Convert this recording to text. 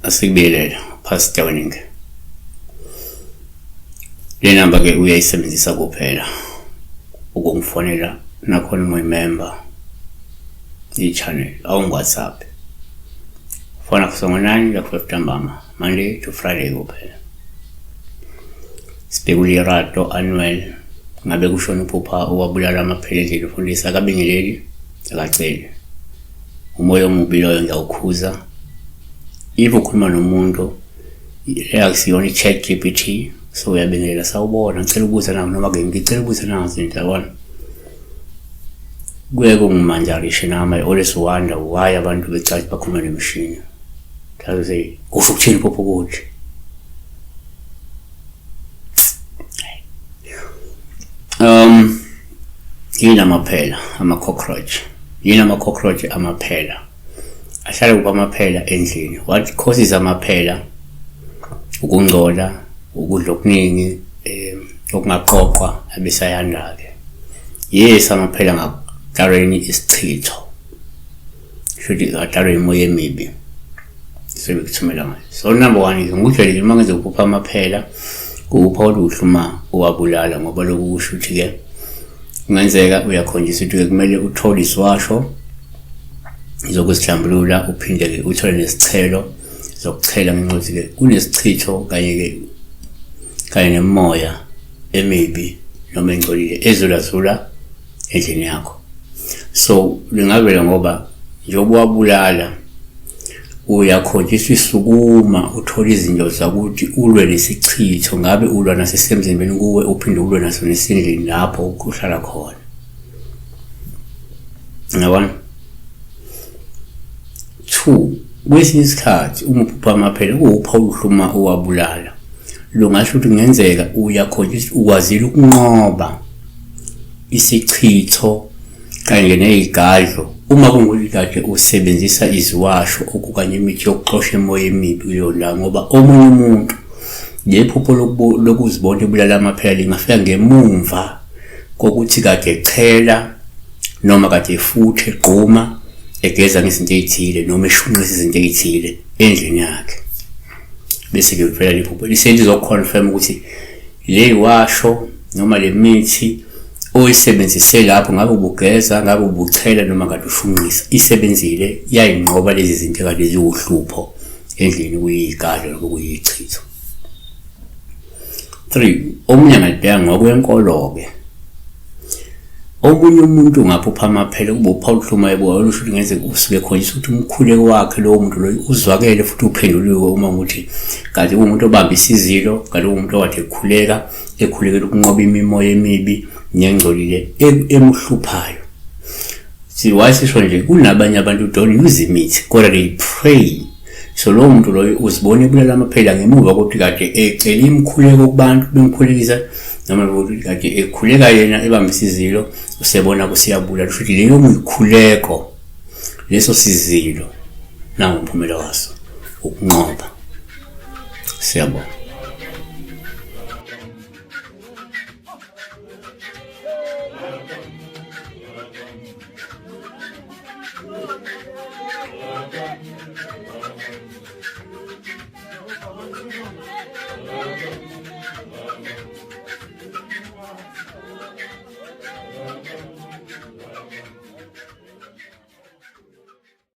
Asikubiyelele Pastor Weningi. Le namba ke uyayisebenzisa kuphela ukungifonela nakhona uma uyimember i-channel awungi-WhatsApp. Fona kusuka ngo-9 kuya ku-5 ntambama Monday to Friday kuphela. Sibheke uLerato Annuel ngabe kushona uphupha owabulala amaphela endlini ufundisa akabingeleli akaceli. Umoya omubi loyo ngiyawukhuza. If ukhuluma nomuntu le akusiyona i-chat GPT so uyabingelela sawubona ngicela ukubuza nawo noma ke ngicela ukubuza nazo izinto yabona. Kuye kungimanjarishe nami I always wonder why abantu becathi bakhuluma nemishini. Say kusho ukuthini phupho ukuthi yini amaphela ama-cockroach yini ama-cockroach amaphela ahlale kuba amaphela endlini what causes amaphela ukungcola ukudla okuningi okungaqoqwa abesayanda-ke yes amaphela ngakuqaleni isichitho shuthi ngadalwa imoya emibi sebekuthumela ngayo so number one ngikujwayelekile uma ngenza ukuphupha amaphela kuwupha oluhle uma uwabulala ngoba lokhu kusho ukuthi-ke kungenzeka uyakhonjiswa ukuthi-ke kumele uthole isiwasho zokuzihlambulula uphinde-ke uthole nesichelo zokuchela ngenxa yokuthi-ke kunesichitho kanye-ke kanye nemimoya emibi noma engcolile ezulazula endlini yakho so lingavela ngoba njengoba wabulala uyakhonjiswa isukuma uthola izinto zakuthi ulwe nesichitho ngabe ulwa nasesemzimbeni kuwe uphinde ulwe naso nesendlini lapho uhlala khona yabona. Two, kwesinye isikhathi uma uphupha amaphela kuwupha oluhle uma uwabulala lungasho ukuthi kungenzeka uyakhonjiswa ukwazile ukunqoba isichitho kanye nezigadlo uma kungukuthi kade usebenzisa iziwasho okanye imithi yokuxosha imoya emibi kuleyo ndawo ngoba omunye umuntu lephupho lokuzibona ebulala amaphela lingafika ngemumva kokuthi kade echela noma kade efuthe egquma egeza ngezinto ezithile noma eshunqisa izinto ezithile endlini yakhe bese-ke kuvela lephupho liselizoconfirm ukuthi Le washo noma le mithi oyisebenzise lapho ngabe ubugeza ngabe ubuchela noma ngabe ushunqisa isebenzile yayinqoba lezi zinto ekade ziwuhlupho endlini kuyigalo noma kuyichitho. 3 omunye angalibheka ngokwenkolo-ke omunye umuntu ungaphupha amaphele kube uphawu oluhluma eboya olusho ukuthi ngenzeka usuke khonjisa ukuthi umkhuleko wakhe lowo muntu loyo uzwakele futhi uphenduliwe uma ukuthi kanti kuwumuntu obamba isizilo kanti kuwumuntu okade ekhuleka ekhulekela ukunqoba imimoya emibi nengcolile emhluphayo. See why sisho nje kunabanye abantu don't use imithi kodwa they pray so lowo muntu loyo uzibona ebulala amaphela ngemuva kokuthi kade ecela imikhuleko kubantu bemkhulekisa noma ukuthi kade ekhuleka yena ebamba isizilo usebona kusiyabulala kusho ukuthi leyo mikhuleko leso sizilo nangumphumela waso ukunqoba. Siyabonga.